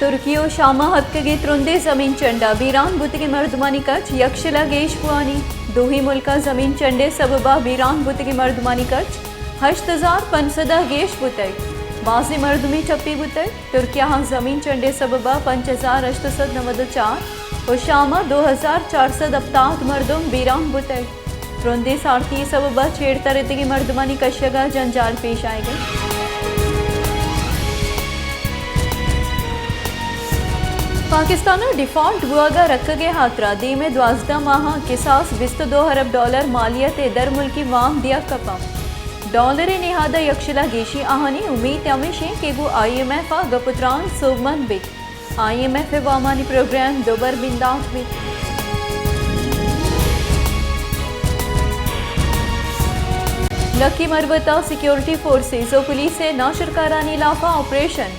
ترکی ءُ شام ءَ اتکگیں ترندیں زمین چنڈ ءَ بیران بوتگیں مردمانی کچ یکشل ءَ گیش بوانی۔ دوئیں ملک ءَ زمین چنڈ ءِ سبب ءَ بیران بوتگیں مردمانی کچ ہشت ہزار پنچ سد ءَ گیش بوتگ۔ بازیں مردمے ٹپی بوتگ۔ ترکیہ ءَ زمین چنڈ ءِ سبب ءَ پنچ ہزار ہشت سد نود ءُ چار ءُ شام ءَ دو ہزار چار سد ہپتاد مردم بیران بوتگ۔ ترندیں سارتی ءِ سبب ءَ چیڑ ترتگیں مردمانی کشگ ءَ جنجال پیش آیگ ءَ۔ پاکستان ءَ ڈیفالٹ بوگ ءَ رکگ ءِ ہاترا دیم ءِ دوازدہ ماہاں کساس بیست ءُ دو ارب ڈالر مالیت ءِ درملکی وام دیگ کپاں۔ ڈالر ءِ نہاد ءَ یکشل ءَ گیشی آہانی امیت ہمیش انت کہ گوں آئی ایم ایف ءَ گپ ءُ تران سوبمند بیت۔ آئی ایم ایف ءِ وامانی پروگرام دوبر بندات بیت۔ لکی مروت ءَ سیکیورٹی فورسز ءُ پولیس ءِ ناشرکارانی لاف ءَ آپریشن۔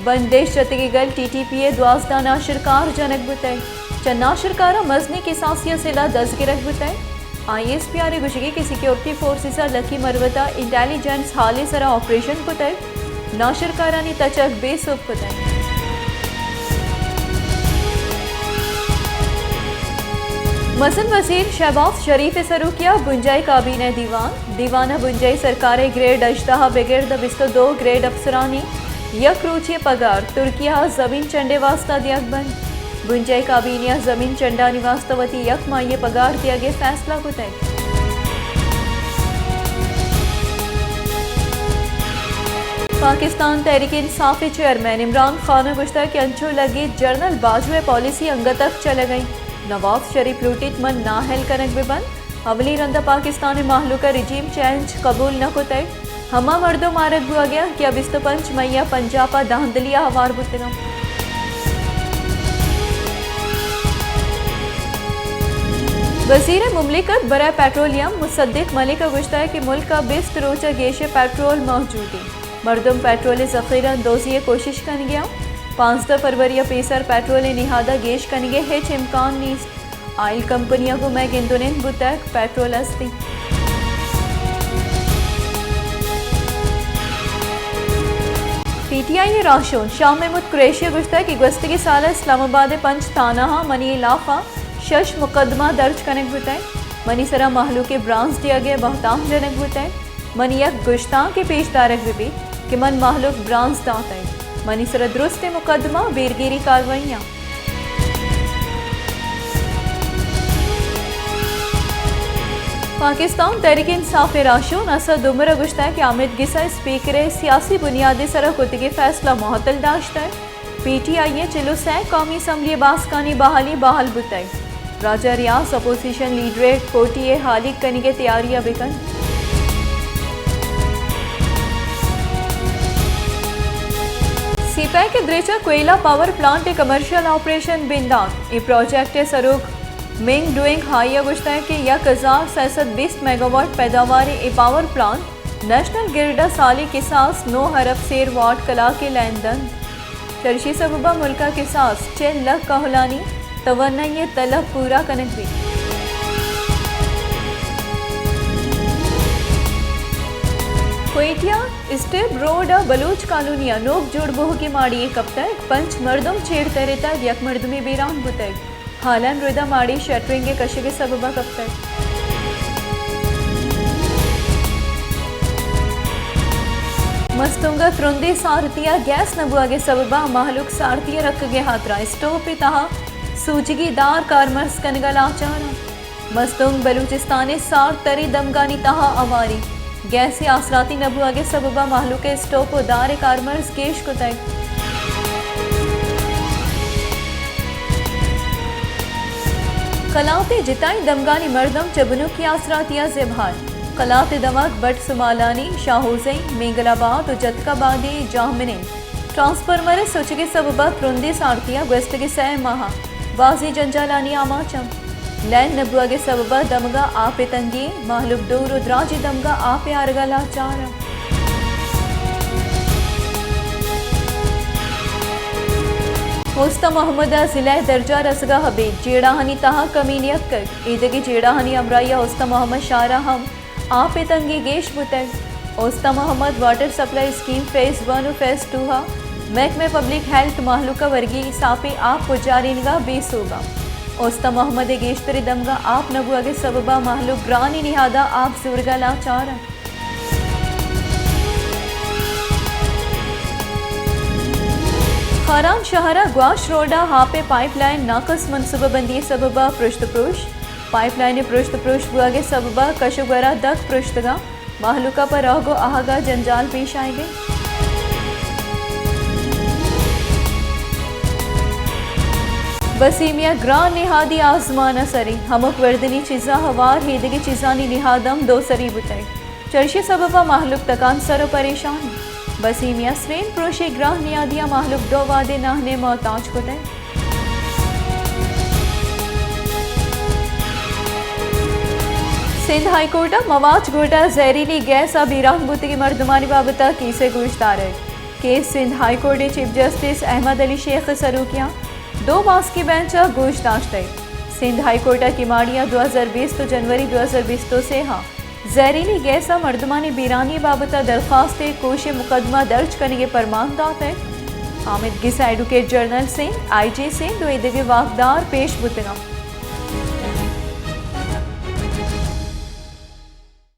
بندش جتگیں گل ٹی ٹی پی ءِ دوازدہ ناشرکار جنگ بوتگ۔ چہ ناشرکاراں مزنیں کساسی ءِ سلاہ دزگرگ بوتگ۔ آئی ایس پی آر ءِ گوشگ کہ سیکیورٹی فورسز ءَ لکی مروت ءَ انٹیلیجنس ہال ءِ سرا آپریشن کتگ، ناشرکارانی تچگ بے سوب کتگ۔ مزن وزیر شہباز شریف ءِ سروکی ءَ بنجاہی کابینہ ءِ دیوان، دیوان ءَ بنجاہی سرکار ءِ گریڈ ہژدہ ءَ بگر داں بیست ءُ دو گریڈ اپسرانی یک روچی ءِ پگار، ترکیہ ءَ زمین چنڈ ءِ واستہ دیگ بنت۔ بنجاہی کابینہ ءَ زمین چنڈانی واستہ وتی یک ماہی ءِ پگار دیگ ءِ فیصلہ کتگ۔ پاکستان تحریک انصاف ءِ چیئرمین عمران خان ءَ گوشتگ کہ انچو لگیت جنرل باجوہ ءِ پالیسی انگت ءَ چلگ ءَ انت۔ نواز شریف لوٹیت من نااہل کنگ بہ بنت۔ اولی رند ءَ پاکستان ءِ مہلوک ءَ رجیم چینج قبول نہ کتگ۔ ہما مردم آرگ بوگ ءَ انت کہ آ بیست ءُ پنچ مئی ءَ پنجاب ءَ دھاندلی ءَ ہوار بوتگ انت۔ وزیر مملکت برائے پیٹرولیم مصدق ملک ءَ گوشتگ کہ ملک ءَ بیست روچ ءَ گیش ءِ پیٹرول موجود انت۔ مردم پیٹرول ءِ ذخیرہ دزی ءِ کوشش کنگ ءَ انت۔ پانزدہ فروری ءَ پیسر پیٹرول ءِ نہاد ءَ گیش کنگ ءِ ہچ امکان نیست۔ آئل کمپنی ءَ گوں مئے گند ءُ نند بوتگ، پیٹرول است انت۔ پی ٹی آئی ءِ راہشون شاہ محمود قریشی ءَ گوشتگ کہ گوستگیں سال ءَ اسلام آباد ءِ پنچ تھانہ ءَ منی لاف ءَ شش مقدمہ درج کنگ بوتگ، منی سرا مہلوک ءِ برانز دیگ ءِ بہتام جنگ بوتگ۔ من یک گشتانکے پیش دارگ بہ بیت کہ من مہلوک برانز داتگ۔ منی سرا درستیں مقدمہ بیرگیری کاروائیاں۔ پاکستان تحریک انصاف ءِ راہشون اسد عمر ءَ گوشتگ کہ آمید گس ءَ اسپیکر ءِ سیاسی بنیاد ءِ سرا کتگیں فیصلہ معطل داشتگ۔ پی ٹی آئی ءِ چل ءُ سئے قومی اسمبلی ءِ باسکانی بحالی بحال بوتگ۔ راجہ ریاض اپوزیشن لیڈر ءِ کوٹی ءِ ہالیگ کنگ ءِ تیاری ءَ بہ کنت۔ سی پیک ءِ دریچہ کوئلہ پاور پلانٹ ءِ کمرشل آپریشن بندات۔ اے پروجیکٹ ءِ سروک منگ ڈوئنگ ہائی ءَ گوشتگ کہ یک ہزار سئے سد بیست میگاواٹ پیداوار ءِ اے پاور پلانٹ نیشنل گرڈ ءَ سالی کساس نو ارب سیر واٹ کلاک ءِ لین دنت۔ چریشی سبب ءَ ملک ءَ کساس چل لکھ کہولانی توانائی ءِ تلب پورا کنگ بیت۔ کوئٹہ ءَ اسٹیپ روڈ ءَ بلوچ کالونی ءَ نوک جوڑ بوہگی ماڑی یے کپتگ، پنچ مردم چیر ترتگ، یک مردمے بیران بوتگ۔ ہالان ردا ماڑی شٹرنگ ءِ کشگ ءِ سبب ءَ کپتگ۔ مستونگ ءَ ترندیں سارتی ءَ گیس نہ بوگ ءِ سبب ءَ مہلوک سارتی ءَ رکگ ءِ ہاترا اسٹوپ ءِ تہا سوجگی دار کارمرز کنگ ءَ لاچار انت۔ مستونگ بلوچستان ءِ سارتریں دمگانی تہا ہواری۔ گیس ءِ آسراتی نہ بوگ ءِ سبب ءَ مہلوک ءَ اسٹوپ ءُ دار ءِ کارمرز گیش کتگ۔ کلات ءِ جتائیں دمگانی مردم چہ بنکی آسراتی ءَ زبہر۔ کلات ءِ دمگ بٹ سمالانی، شاہ حسین، مینگل آباد ءُ جتک آبادی جاہمنند۔ ٹرانسفارمر ءِ سوچگ ءِ سبب ءَ ترندیں سارتی ءَ گوستگیں سئے ماہ ءَ بازیں جنجالانی آماچ انت۔ لین نہ بوگ ءِ سبب ءَ دمگ ءَ آپ ءِ تنگی، مہلوک دور ءُ دراجیں دمگ ءَ آپ ءِ آرگ ءَ لاچار انت۔ اوستہ محمد ءَ ضلع ءِ درجہ رسگ ءَ ابید جیڑہانی تہا کمی نیتکگ، ایدگہ جیڑہانی ہمراہی ءَ اوستہ محمد شہر ءَ ہم آپ ءِ تنگی گیش بوتگ۔ Usta Muhammad water supply scheme phase one ءُ فیز ٹو ءَ محکمہ پبلک ہیلتھ مہلوک ء ورگی ساپیں آپ پجارینگ ء بے سوب ء۔ استان محمد ء گیشتریں دمگ ء آپ نہ بوگ ء سبب ء مہلوک گرانیں نہاد ء آپ زورگ ء لاچار انت۔ خاران شہر ء گواش روڈ ء آپ ء پائپ لائن ناقص، منصوبہ بندی ء سبب ء پرشت پروش۔ پائپ لائن ء پرشت پروش بوگ ء سبب ء کش ء گور ء دگ پرشتگ ء مہلوک ء پہ راہ گوں آہگ ء جنجال پیش آیگ ء۔ بسیمیا گران نہادی آزمان ء سریں، ہمک وردنی چیزاں ہوار، ایدگہ چیزانی نہاد ہم دو سری بوتگ۔ چرشی سبب ء مہلوک تکان سر ء پریشان۔ بسیمیا سرین پروشی گران نہادی ء مہلوک دو وہدے ناہنے محتاج کتگ۔ سندھ ہائی کورٹ ء مواچ گوٹھ ء زہریلی گیس ء بیران بوتگیں مردمانی بابت ء کیس ء گوشدارگ۔ کیس سندھ ہائی کورٹ ء چیف جسٹس احمد علی شیخ ء سروکی ء دو باسکی بینچ ء گوش داشتگ۔ سندھ ہائی کورٹ ء کماڑی ء دو ہزار بیست جنوری دو ہزار بیست ء سے ء زہریلی گیس ء مردمانی بیرانی بابت ء درخواست ء کوش ء مقدمہ درج کنگ ء پرمان داتگ۔ حامد گس ء ایڈوکیٹ جنرل سندھ، آئی جی سندھ و ایدگہ واکدار پیش بوتگ انت۔